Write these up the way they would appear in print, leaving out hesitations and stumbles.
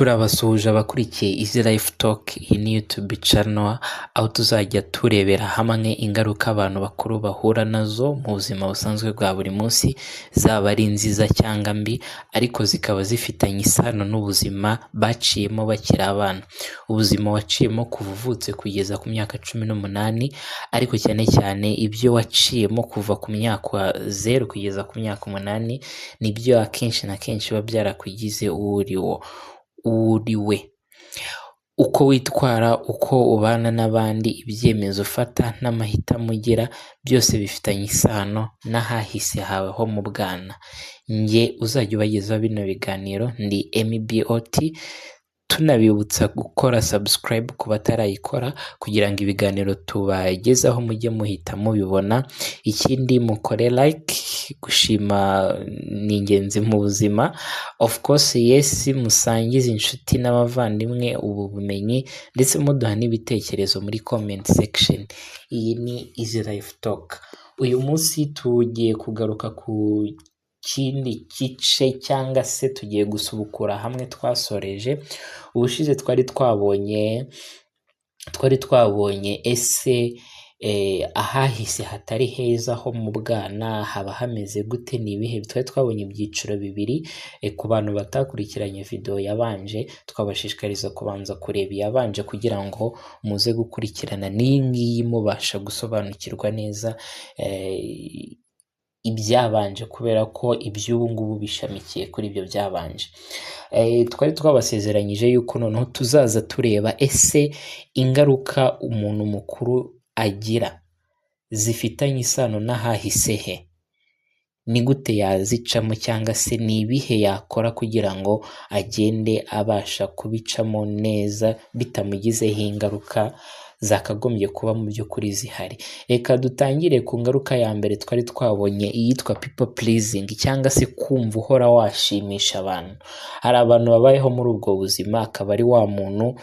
Turabasuhuje abakurikiye Easy Life Talk, iyi ni YouTube channel aho tuzajya turebera hamwe ingaruka abantu bakuru bahura nazo mu buzima busanzwe bwa buri munsi, zaba ari nziza cyangwa mbi, ariko zikaba zifitanye isano n'ubuzima baciyemo bakiri abana. Ubuzima waciyemo kuva uvutse kugeza ku myaka 18, ariko cyane cyane ibyo waciyemo kuva ku myaka 0 kugeza ku myaka 8, nibyo akenshi na kenshi biba byarakugize uwo uri wo uri we. Uko witwara, uko ubana n'abandi, ibyemezo ufata n'amahitamo ugira, byose bifitanye isano n'ahahise hawe ho mu bwana. Njye uzajya ubagezaho bino biganiro ndi MBOT, tunabibutsa gukora subscribe ku batarayikora kugira ngo ibiganiro tubagezaho mujye muhita mubibona. Ikindi mukore like, gushima ni ingenzi mu buzima. Of course yes, musangize inshuti n'abavandimwe ubu bumenyi ndetse muduha n'ibitekerezo muri comment section. Iyi ni Easy Life Talk. Uyu munsi tugiye kugaruka ku kindi gice cyangwa se tugiye gusubukura hamwe twasoreje. Ubushize twari twabonye ese ahahise hatari heza ho mu bwana haba hameze gute, ni ibihe? Twari twabonye ibyiciro bibiri. Ku bantu batakurikiranye video yabanje, twabashishikariza kubanza kureba iyabanje kugira ngo muze gukurikirana n'iyi ngiyi mubasha gusobanukirwa neza ibyabanje, kubera ko iby'ubu ngubu bishamikiye kuri ibyo byabanje. Twari twabasezeranyije yuko noneho tuzaza tureba ese ingaruka umuntu mukuru agira zifitanye isano n'ahahise he, ni gute yazicamo cyangwa se ni ibihe yakora kugira ngo agende abasha kubicamo neza bitamugizeho ingaruka zakagombye kuba mu by'ukuri zihari. Reka dutangire ku ngaruka ya mbere twari twabonye, iyitwa people pleasing cyangwa se kumva uhora washimisha abantu. Hari abantu babayeho muri ubwo buzima, akaba ari wa muntu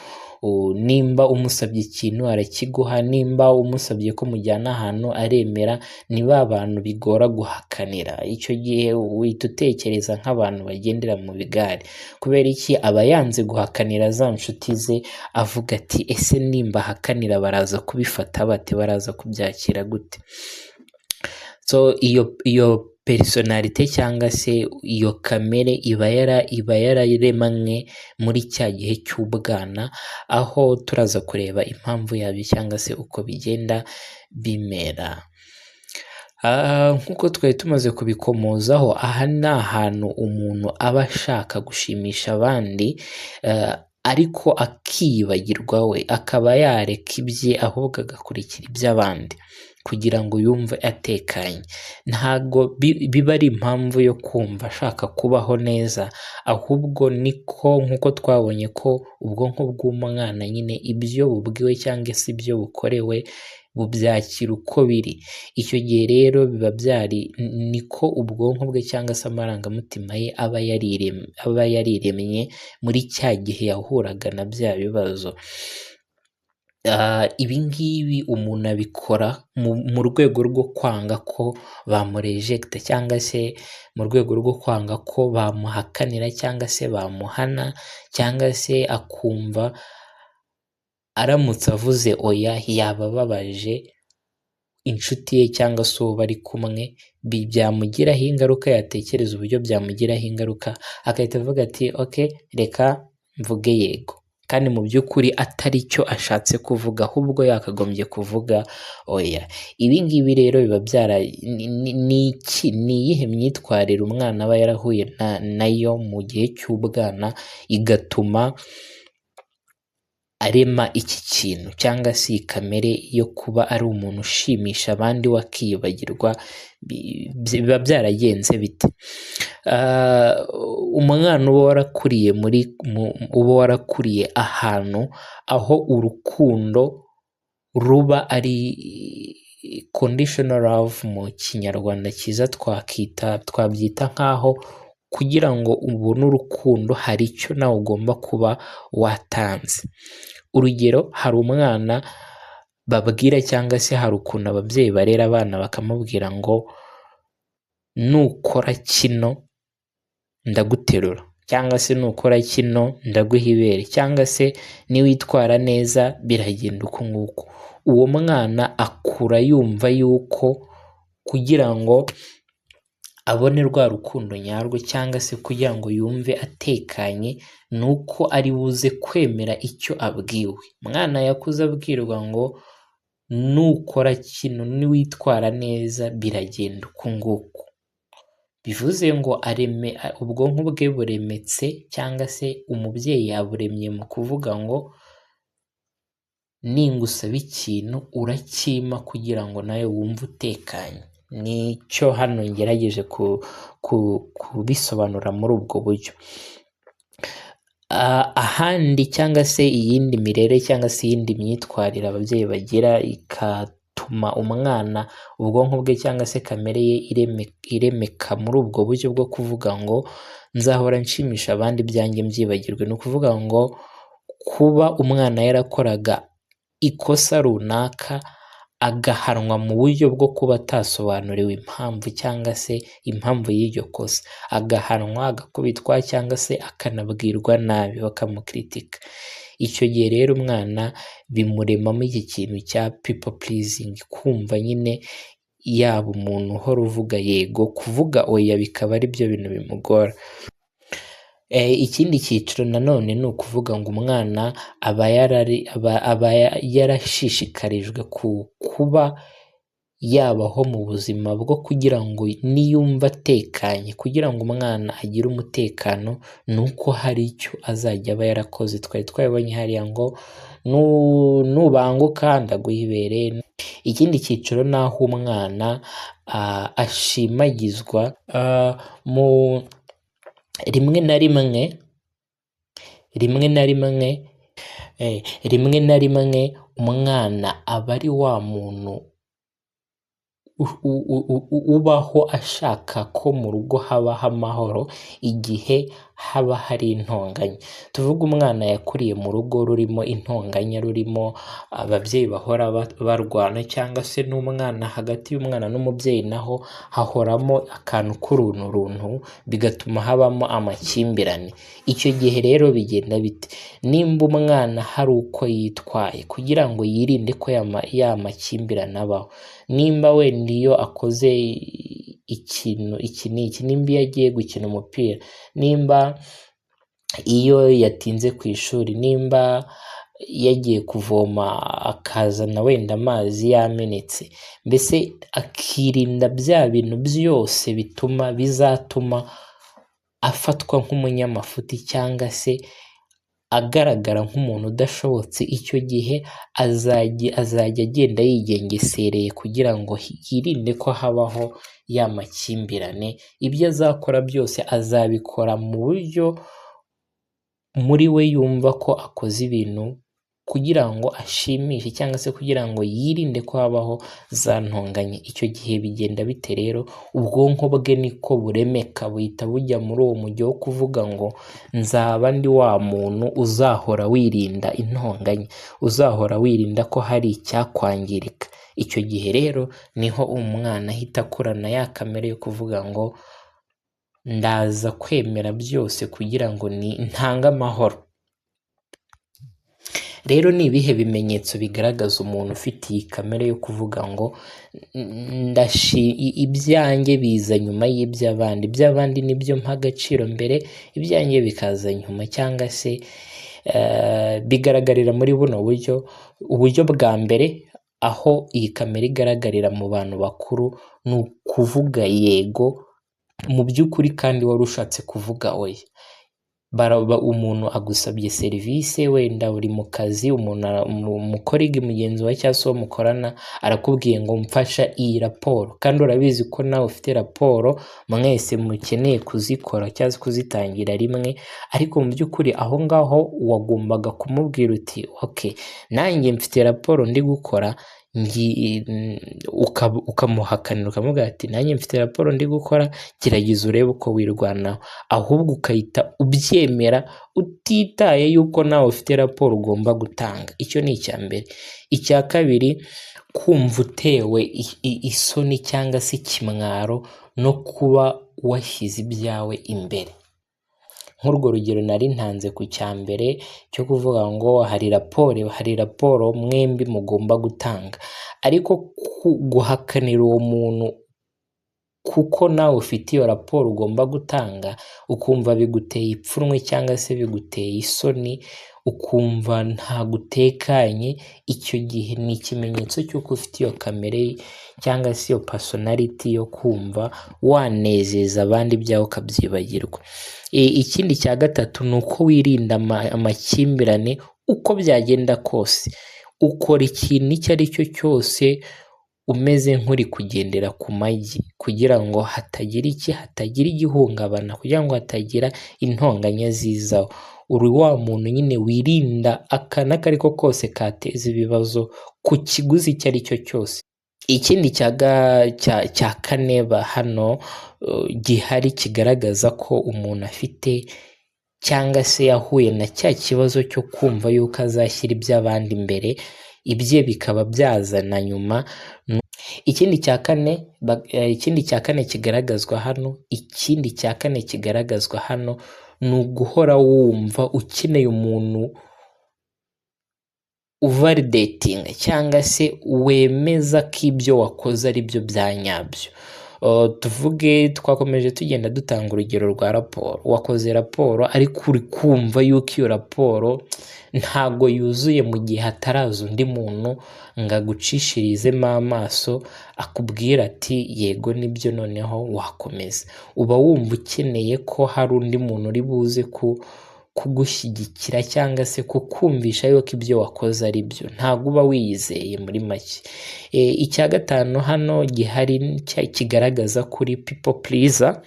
nimba umusabye ikintu arakiguha, nimba umusabye ko mujyana ahantu aremera, ni ba bantu bigora guhakanira. Icyo gihe uhita utekereza nk'abantu bagendera mu bigare. Kubera iki? Aba yanze guhakanira za nshuti ze, avuga ati: "Ese nimba ahakanira baraza kubifata bate? Baraza kubyakira gute?" So iyo personnalité cyangwa se iyo kamere iba yararemanywe muri cya gihe cy'ubwana, aho turaza kureba impamvu yabyo cyangwa se uko bigenda bimera. Nk'uko twari tumaze kubikomozaho, aha ni ahantu umuntu aba ashaka gushimisha abandi ariko akiyibagirwa we, akaba yareka ibye ahubwo agakurikira iby'abandi kugira ngo yumve atekanye. Ntabwo biba ari impamvu yo kumva ashaka kubaho neza, ahubwo niko nk'uko twabonye ko ubwonko bw'umwana nyine ibyo bubwiwe cyangwa se ibyo bukorewe bubyakira uko biri. Icyo gihe rero biba byari niko ubwonko bwe cyangwa se amarangamutima ye aba yariremye muri cya gihe yahuraga na bya bibazo. Ibi ngibi umuntu abikora mu rwego rwo kwanga ko bamurejecta cyangwa se mu rwego rwo kwanga ko bamuhakanira cyangwa se bamuhana, cyangwa se akumva aramutse avuze oya yaba ababaje inshuti ye cyangwa se uwo bari kumwe, byamugiraho ingaruka. Yatekereza uburyo byamugiraho ingaruka, agahita avuga ati: "Okay, reka mvuge yego", kandi mu by'ukuri atari cyo ashatse kuvuga, ahubwo yakagombye kuvuga oya. Ibi ngibi rero biba byara ni iki? Ni iyihe myitwarire umwana aba yarahuye nayo mu gihe cy'ubwana igatuma arema iki kintu cyangwa se iyi kamere yo kuba ari umuntu ushimisha abandi we akiyibagirwa? Biba byaragenze bite? Umwana uba warakuriye ahantu aho urukundo ruba ari conditional love, mu Kinyarwanda cyiza twabyita nk'aho kugira ngo ubone urukundo hari icyo nawe ugomba kuba watanze. Urugero, hari umwana babwira cyangwa se hari ukuntu ababyeyi barera abana bakamubwira ngo: "Nukora kino ndaguterura", cyangwa se nukora kino ndaguha ibere, cyangwa se niwitwara neza biragenda uku nguku. Uwo mwana akura yumva yuko kugira ngo abone rwa rukundo nyarwo cyangwa se kugira ngo yumve atekanye ni uko ari buze kwemera icyo abwiwe. Umwana yakuze abwirwa ngo nukora kino, niwitwara neza biragenda uku nguku. Bivuze ngo areme ubwonko bwe buremetse cyangwa se umubyeyi yaburemye mu kuvuga ngo ningusaba ikintu urakimpa kugira ngo nawe wumve utekanye. Nicyo hano ngerageje kubisobanura muri ubwo buryo. Ahandi cyangwa se iyindi mirere cyangwa se iyindi myitwarire ababyeyi bagira ikatuma umwana ubwonko bwe cyangwa se kamere ye iremeka muri ubwo buryo bwo kuvuga ngo nzahora nshimisha abandi ibyanjye mbyibagirwe. Ni ukuvuga ngo kuba umwana yarakoraga ikosa runaka agahanwa mu buryo bwo kuba atasobanuriwe impamvu cyangwa se impamvu y'iryo kosa, agahanwa, agakubitwa cyangwa se akanabwirwa nabi bakamukritika. Icyo gihe rero umwana bimuremamo iki kintu cya people pleasing, kumva nyine yaba umuntu uhora uvuga yego, kuvuga oya bikaba ari byo bintu bimugora. Ikindi cyiciro nanone ni ukuvuga ngo umwana aba yarashishikarijwe kuba yabaho mu buzima bwo kugira ngo niyumva atekanye, kugira ngo umwana agire umutekano ni uko hari icyo azajya aba yarakoze. Twari twabibonye hariya ngo nubanguka ndaguha ibere. Ikindi cyiciro ni aho umwana ashimagizwa mu rimwe na rimwe, rimwe na rimwe, rimwe na rimwe umwana aba ari wa muntu ubaho ashaka ko mu rugo habaho amahoro igihe haba hari intonganya. Tuvuge umwana yakuriye mu rugo rurimo intonganya, rurimo ababyeyi bahora barwana cyangwa se n'umwana, hagati y'umwana n'umubyeyi naho hahoramo akantu k'urunturuntu bigatuma habamo amakimbirane. Icyo gihe rero bigenda bite? Nimba umwana hari uko yitwaye kugira ngo yirinde ko ya makimbirane abaho, nimba wenda iyo akoze ikintu iki n'iki, nimba iyo agiye gukina umupira, nimba iyo yatinze ku ishuri, nimba yagiye kuvoma akazana wenda amazi yamenetse, mbese akirinda bya bintu byose bituma bizatuma afatwa nk'umunyamafuti cyangwa se agaragara nk'umuntu udashobotse, icyo gihe azajya agenda yigengesereye kugira ngo yirinde ko habaho ya makimbirane. Ibyo azakora byose azabikora mu buryo muri we yumva ko akoze ibintu kugira ngo ashimishe cyangwa se kugira ngo yirinde ko habaho za ntonganya. Icyo gihe bigenda bite rero? Ubwonko bwe niko buremeka, buhita bujya muri uwo mujyo wo kuvuga ngo nzaba ndi wa muntu uzahora wirinda intonganya, uzahora wirinda ko hari icyakwangirika. Icyo gihe rero niho umwana ahita akurana ya kamere yo kuvuga ngo ndaza kwemera byose kugira ngo ntange amahoro. Rero ni ibihe bimenyetso bigaragaza umuntu ufite iyi kamere yo kuvuga ngo ibyanjye biza nyuma y'iby'abandi, iby'abandi nibyo mpa agaciro mbere, ibyanjye bikaza nyuma, cyangwa se bigaragarira muri buno buryo. Uburyo bwa mbere aho iyi kamere igaragarira mu bantu bakuru ni ukuvuga yego mu by'ukuri kandi wari ushatse kuvuga oya. Umuntu agusabye serivisi, wenda uri mu kazi, umucolleague mugenzi wawe cyangwa se uwo mukorana arakubwiye ngo mfasha iyi raporo, kandi urabizi ko nawe ufite raporo, mwese mukeneye kuzikora cyangwa se kuzitangira rimwe, ariko mu by'ukuri aho ngaho wagombaga kumubwira uti okay, nanjye mfite raporo ndi gukora, ukamuhakanira ukamubwira ati nanjye mfite raporo ndi gukora, gerageza urebe uko wirwanaho, ahubwo ukahita ubyemera utitaye yuko nawe ufite raporo ugomba gutanga. Icyo ni icya mbere. Icya kabiri, kumva utewe isoni cyangwa se ikimwaro no kuba washyize ibyawe imbere. Nk'urwo rugero nari ntanze ku cya mbere cyo kuvuga ngo hari raporo mwembi mugomba gutanga, ariko guhakanira uwo muntu kuko nawe ufite iyo raporo ugomba gutanga, ukumva biguteye ipfunwe cyangwa se biguteye isoni, ukumva ntabwo utekanye, icyo gihe ni ikimenyetso cy'uko ufite iyo kamere cyangwa se iyo personality yo kumva wanezeza abandi, ibyawe ukabyibagirwa. Ikindi cya gatatu ni uko wirinda amakimbirane uko byagenda kose. Ukora ikintu icyo ari cyo cyose umeze nk'uri kugendera ku magi, kugira ngo hatagira igihungabana, kugira ngo hatagira intonganya zizaho. Uri wa muntu nyine wirinda akantu ako ari ko kose kateza ibibazo ku kiguzi icyo ari cyo cyose. Ikindi cya kane hano gihari kigaragaza ko umuntu afite cyangwa se yahuye na cya kibazo cyo kumva yuko azashyira iby'abandi imbere, ibye bikaba byazana nyuma. Ikindi cya kane kigaragazwa hano ni uguhora wumva ukeneye umuntu uvalidatinga cyangwa se wemeza ko ibyo wakoze ari byo bya nyabyo. Tuvuge twakomeje tugenda dutanga urugero rwa raporo. Wakoze raporo, ariko uri kumva yuko iyo raporo ntago yuzuye mu gihe hataraza undi muntu ngo agucishirizemo amaso, akubwire ati: "Yego, nibyo, noneho wakomeza." Uba wumva ukeneye ko hari undi muntu uri buze kugushyigikira cyangwa se kukumvisha yuko ibyo wakoze ari byo. Ntabwo uba wiyizeye muri make. Icya gatanu hano gihari kigaragaza kuri people pleaser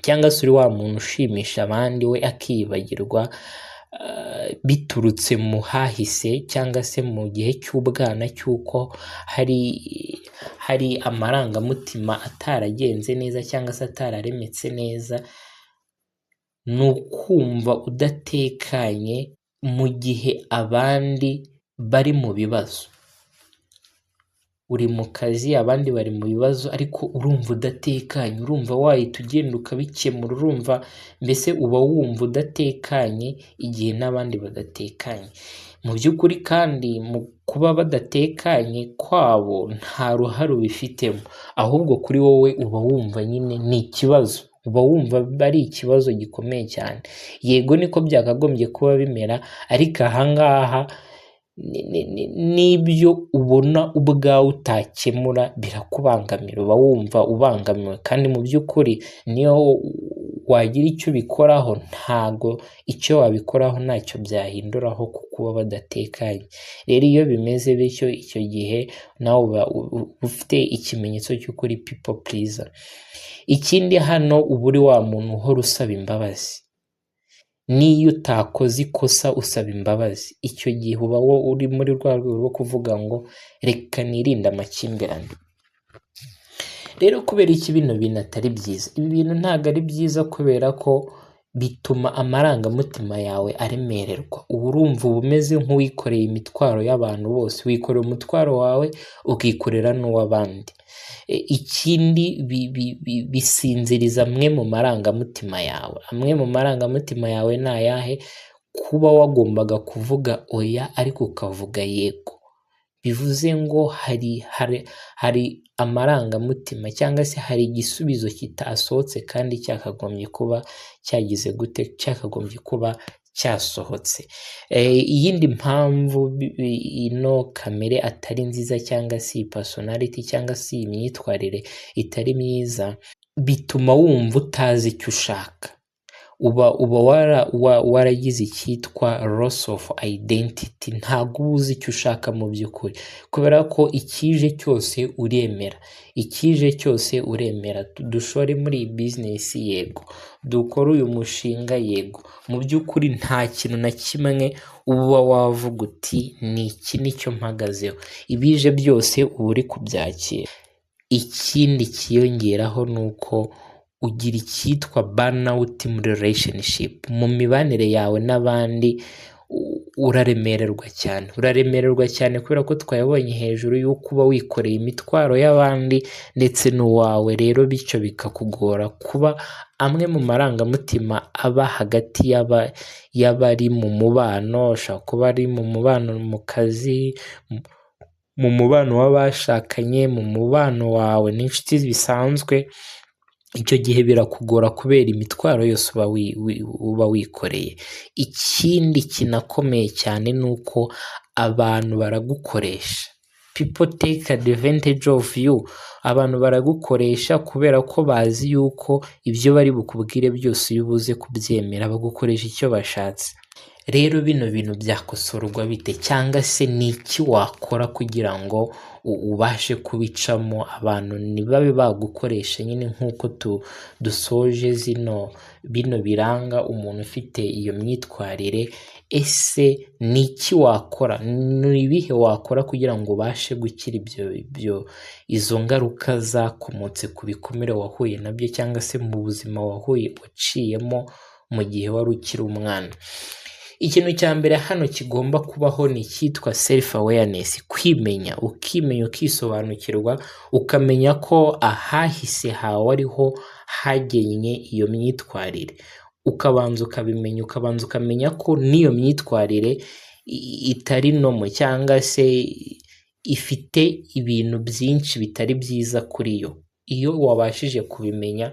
cyangwa se uri wa muntu ushimisha abandi we akiyibagirwa, biturutse mu hahise cyangwa se mu gihe cy'ubwana, cy'uko hari amarangamutima ataragenze neza cyangwa se atararemetse neza, ni ukumva udatekanye mu gihe abandi bari mu bibazo. Uri mu kazi, abandi bari mu bibazo, ariko urumva udatekanye, urumva wahita ugenda ukabikemura, urumva mbese uba wumva udatekanye igihe n'abandi badatekanye. Mu by'ukuri kandi mu kuba badatekanye kwabo nta ruhare ubifitemo, ahubwo kuri wowe uba wumva nyine ni ikibazo, uba wumva ari ikibazo gikomeye cyane. Yego, niko byakagombye kuba bimera, ariko aha ngaha n'ibyo ubona ubwawe utakemura birakubangamira, uba wumva ubangamiwe, kandi mu by'ukuri niyo wagira icyo ubikoraho, ntago icyo wabikoraho ntacyo byahinduraho ku kuba badatekanye. Rero iyo bimeze bityo, icyo gihe nawe uba ufite ikimenyetso cy'uko uri people pleaser. Ikindi hano, uba uri wa muntu uhora usaba imbabazi. N'iyo utakoze ikosa usaba imbabazi. Icyo gihe uba uri muri rwa rwego rwo kuvuga ngo reka nirinde amakimbirane. Rero kubera iki bino bintu atari byiza? Ibi bintu ntabwo ari byiza kubera ko bituma amarangamutima yawe aremererwa. Uba urumva uba umeze nk'uwikoreye imitwaro y'abantu bose, wikorera umutwaro wawe ukikorera n'uw'abandi. Ikindi, bisinziriza amwe mu marangamutima yawe. Amwe mu marangamutima yawe ni ayahe? Kuba wagombaga kuvuga oya ariko ukavuga yego. Bivuze ngo hari amarangamutima cyangwa se hari igisubizo kitasohotse kandi cyakagombye kuba cyagize gute? Cyakagombye kuba cyasohotse. Iyindi mpamvu ino kamere atari nziza cyangwa se iyi personality cyangwa se iyi myitwarire itari myiza, bituma wumva utazi icyo ushaka. Uba waragize icyitwa loss of identity, ntabwo uba uzi icyo ushaka mu by'ukuri, kubera ko ikije cyose uremera, ikije cyose uremera. Dushore muri iyi business? Yego. Dukore uyu mushinga? Yego. Mu by'ukuri nta kintu na kimwe uba wavuga uti ni iki nicyo mpagazeho. Ibije byose uba uri kubyakira. Ikindi kiyongeraho ni uko ugira icyitwa burnout muri relationship, mu mibanire yawe n'abandi. Uraremererwa cyane, uraremererwa cyane kubera ko twayabonye hejuru y'uko uba wikoreye imitwaro y'abandi ndetse n'uwawe. Rero bityo bikakugora kuba amwe mu marangamutima aba hagati y'abari mu mubano, ushobora kuba ari mu mubano mu kazi, mu mubano w'abashakanye, mu mubano wawe n'inshuti bisanzwe. Icyo gihe birakugora kubera imitwaro yose uba wikoreye. Ikindi kinakomeye cyane ni uko abantu baragukoresha, people take advantage of you. Abantu baragukoresha kubera ko bazi yuko ibyo bari bukubwire byose iyo ubuze kubyemera, bagukoresha icyo bashatse. Rero bino bintu byakosorwa bite, cyangwa se ni iki wakora kugira ngo ubashe kubicamo, abantu ntibabe bagukoresha nyine? Nk'uko dusoje bino biranga umuntu ufite iyo myitwarire, ese ni iki wakora, ni ibihe wakora kugira ngo ubashe gukira ibyo izo ngaruka zakomotse ku bikomere wahuye nabyo, cyangwa se mu buzima wahuye waciyemo mu gihe wari ukiri umwana? Ikintu cya mbere hano kigomba kubaho ni icyitwa self awareness, kwimenya, ukimenya, ukisobanukirwa, ukamenya ko ahahise hawe ariho hagennye iyo myitwarire. Ukabanza ukabimenya, ukabanza ukamenya ko n'iyo myitwarire itari normal, cyangwa se ifite ibintu byinshi bitari byiza kuri yo. Iyo wabashije kubimenya,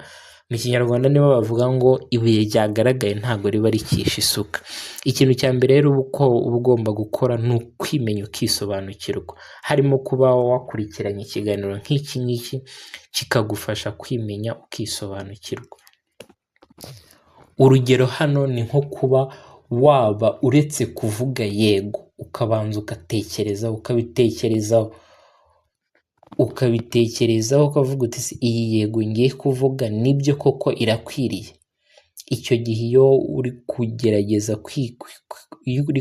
mu Kinyarwanda nibo bavuga ngo ibuye ryagaragaye ntabwo riba rikishe isuka. Ikintu cya mbere rero uko uba ugomba gukora ni ukwimenya, ukisobanukirwa, harimo kuba wakurikiranye ikiganiro nk'iki ngiki kikagufasha kwimenya ukisobanukirwa. Urugero hano ni nko kuba waba uretse kuvuga yego, ukabanza ugatekereza, ukabitekerezaho, ukabitekerezaho, ukavuga uti: "Se iyi yego ngiye kuvuga nibyo koko irakwiriye?" Icyo gihe iyo uri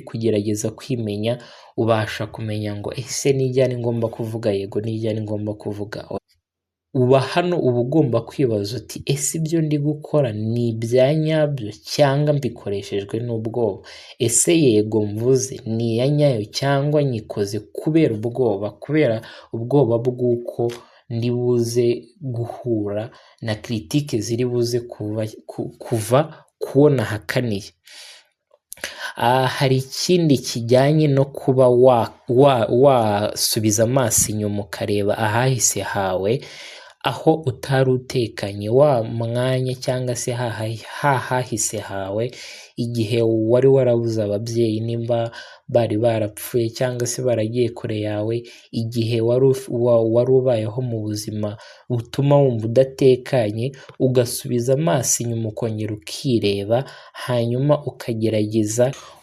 kugerageza kwimenya, ubasha kumenya ngo ese ni ryari ngomba kuvuga yego, ni ryari ngomba kuvuga oya. Uba hano uba ugomba kwibaza uti: "Ese ibyo ndi gukora ni ibya nyabyo cyangwa mbikoreshejwe n'ubwoba? Ese yego mvuze ni iya nyayo cyangwa nyikoze kubera ubwoba, kubera ubwoba bw'uko ndi buze guhura na critique ziri buze kuva kuwo nahakaniye?" Hari ikindi kijyanye no kuba wasubiza amaso inyuma, ukareba ahahise hawe, aho utari utekanye, wa mwanya cyangwa se hahahise hawe, igihe wari warabuze ababyeyi, nimba bari barapfuye cyangwa se baragiye kure yawe, igihe wari ubayeho mu buzima butuma wumva udatekanye, ugasubiza amaso inyuma, ukongera ukireba, hanyuma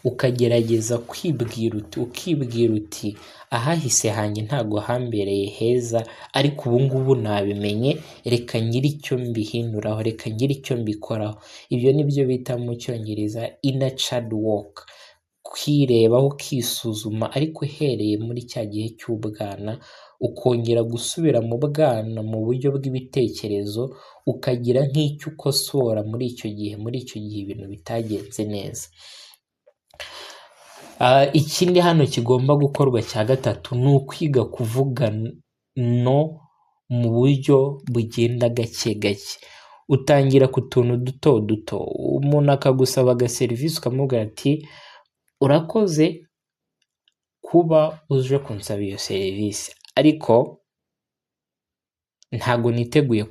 ukagerageza kwibwira uti, ukibwira uti: "Ahahise hanjye ntabwo hambereye heza, ariko ubu ngubu nabimenye, reka ngire icyo mbihinduraho, reka ngire icyo mbikoraho." Ibyo ni byo bita mu Cyongereza inner child work, kwirebaho, ukisuzuma, ariko uhereye muri cya gihe cy'ubwana, ukongera gusubira mu bwana mu buryo bw'ibitekerezo, ukagira nk'icyo ukosora muri icyo gihe ibintu bitagenze neza. Ikindi hano kigomba gukorwa cya gatatu ni ukwiga kuvuga no mu buryo bugenda gake gake. Utangira ku tuntu duto duto, umuntu akagusaba agaserivisi, ukamubwira ati: "Urakoze kuba uje kunsaba iyo serivisi, ariko ntabwo niteguye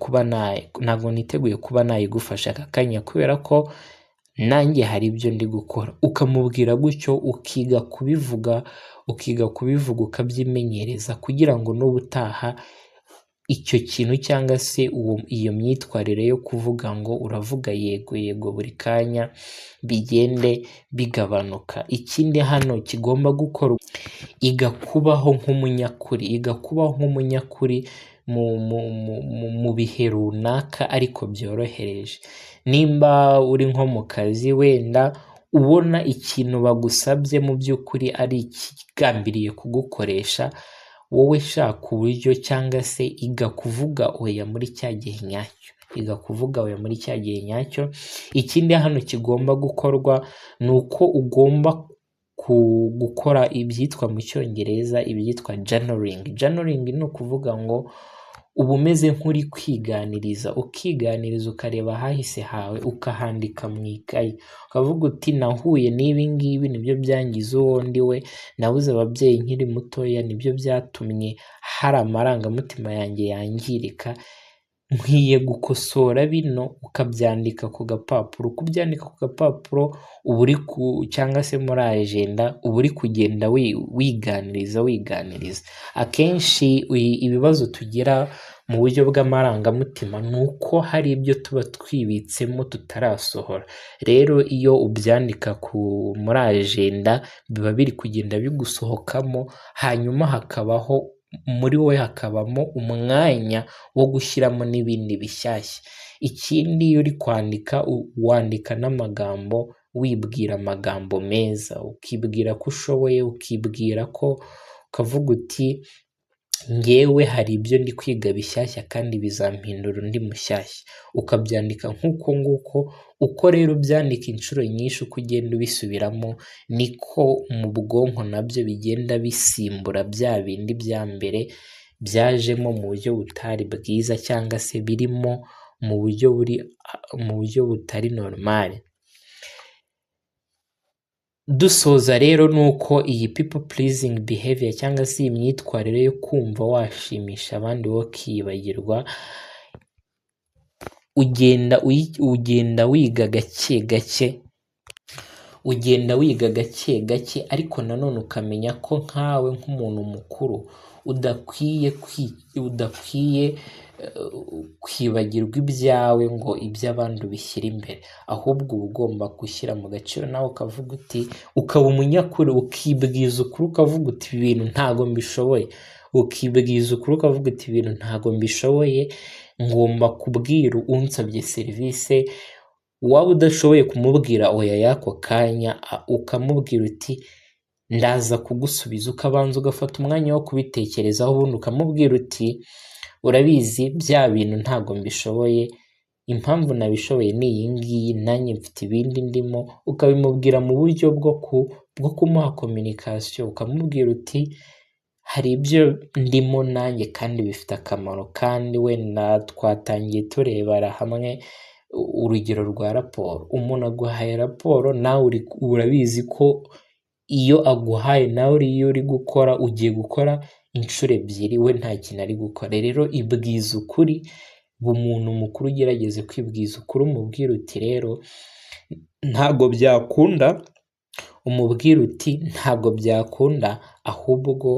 kuba nayigufasha aka kanya kubera ko nanjye hari ibyo ndi gukora." Ukamubwira gutyo, ukiga kubivuga, ukiga kubivuga, ukabyimenyereza, kugira ngo n'ubutaha icyo kintu cyangwa se iyo myitwarire yo kuvuga ngo uravuga yego yego buri kanya bigende bigabanuka. Ikindi hano kigomba gukorwa, iga kubaho nk'umunyakuri, iga kubaho nk'umunyakuri mu bihe runaka ariko byorohereje. Nimba uri nko mu kazi, wenda ubona ikintu bagusabye mu by'ukuri ari ikigambiriye kugukoresha, wowe shaka uburyo cyangwa se iga kuvuga oya muri cya gihe nyacyo, iga kuvuga oya muri cya gihe nyacyo. Ikindi hano kigomba gukorwa ni uko ugomba Gukora ibyitwa mu Cyongereza ibyitwa journaling. Journaling ni ukuvuga ngo uba umeze nk'uri kwiganiriza, ukiganiriza, ukareba ahahise hawe, ukahandika mu ikayi, ukavuga uti: "Nahuye n'ibi ngibi, nibyo byangize uwo ndi we. Nabuze ababyeyi nkiri mutoya, nibyo byatumye hari amarangamutima yanjye yangirika, nkwiye gukosora bino." Ukabyandika ku gapapuro. Uko ubyandika ku gapapuro uba uri ku, cyangwa se muri agenda, uba uri kugenda wiganiriza, wiganiriza. Akenshi ibibazo tugira mu buryo bw'amarangamutima ni uko hari ibyo tuba twibitsemo tutarasohora. Rero iyo ubyandika ku muri agenda, biba biri kugenda bigusohokamo, hanyuma hakabaho muri wowe, hakabamo umwanya wo gushyiramo n'ibindi bishyashya. Ikindi, iyo uri kwandika, wandika n'amagambo, wibwira amagambo meza, ukibwira ko ushoboye, ukibwira ko, ukavuga uti: "Ngewe hari ibyo ndi kwiga bishyashya kandi bizampindura undi mushyashya." Ukabyandika nk'uko nguko. Uko rero ubyandika inshuro nyinshi, uko ugenda ubisubiramo, niko mu bwonko nabyo bigenda bisimbura bya bindi bya mbere byajemo mu buryo butari bwiza, cyangwa se birimo mu buryo butari normal. Dusoza rero, ni uko iyi people pleasing behavior, cyangwa se iyi myitwarire yo kumva washimisha abandi wowe ukiyibagirwa, ugenda wiga gake gake, ugenda wiga gake gake, ariko nanone ukamenya ko nkawe nk'umuntu mukuru udakwiye kwibagirwa ibyawe ngo iby'abandi ubishyire imbere, ahubwo uba ugomba gushyira mu gaciro nawe, ukavuga uti, ukaba umunyakuri, ukibwiza ukuri, ukavuga uti: "Ibi bintu ntabwo mbishoboye." Ukibwiza ukuri, ukavuga uti: "Ibintu ntabwo mbishoboye, ngomba kubwira unsabye serivisi." Waba udashoboye kumubwira oya y'ako kanya, ukamubwira uti: "Ndaza kugusubiza." Ukabanza ugafata umwanya wo kubitekerezaho, ubundi ukamubwira uti: "Urabizi, bya bintu ntabwo mbishoboye, impamvu nabishoboye ni iyi ngiyi, nanjye mfite ibindi ndimo." Ukabimubwira mu buryo bwo kumuha communication, ukamubwira uti: "Hari ibyo ndimo nanjye kandi bifite akamaro." Kandi wenda twatangiye turebera hamwe urugero rwa raporo. Umuntu aguhaye raporo, nawe urabizi ko iyo aguhaye, nawe iyo uri gukora, ugiye gukora inshuro ebyiri, we nta kintu ari gukora. Rero ibwiza ukuri, umuntu mukuru, ugerageze kwibwiza ukuri, umubwira uti: "Rero ntabwo byakunda." Umubwira uti: "Ntabwo byakunda, ahubwo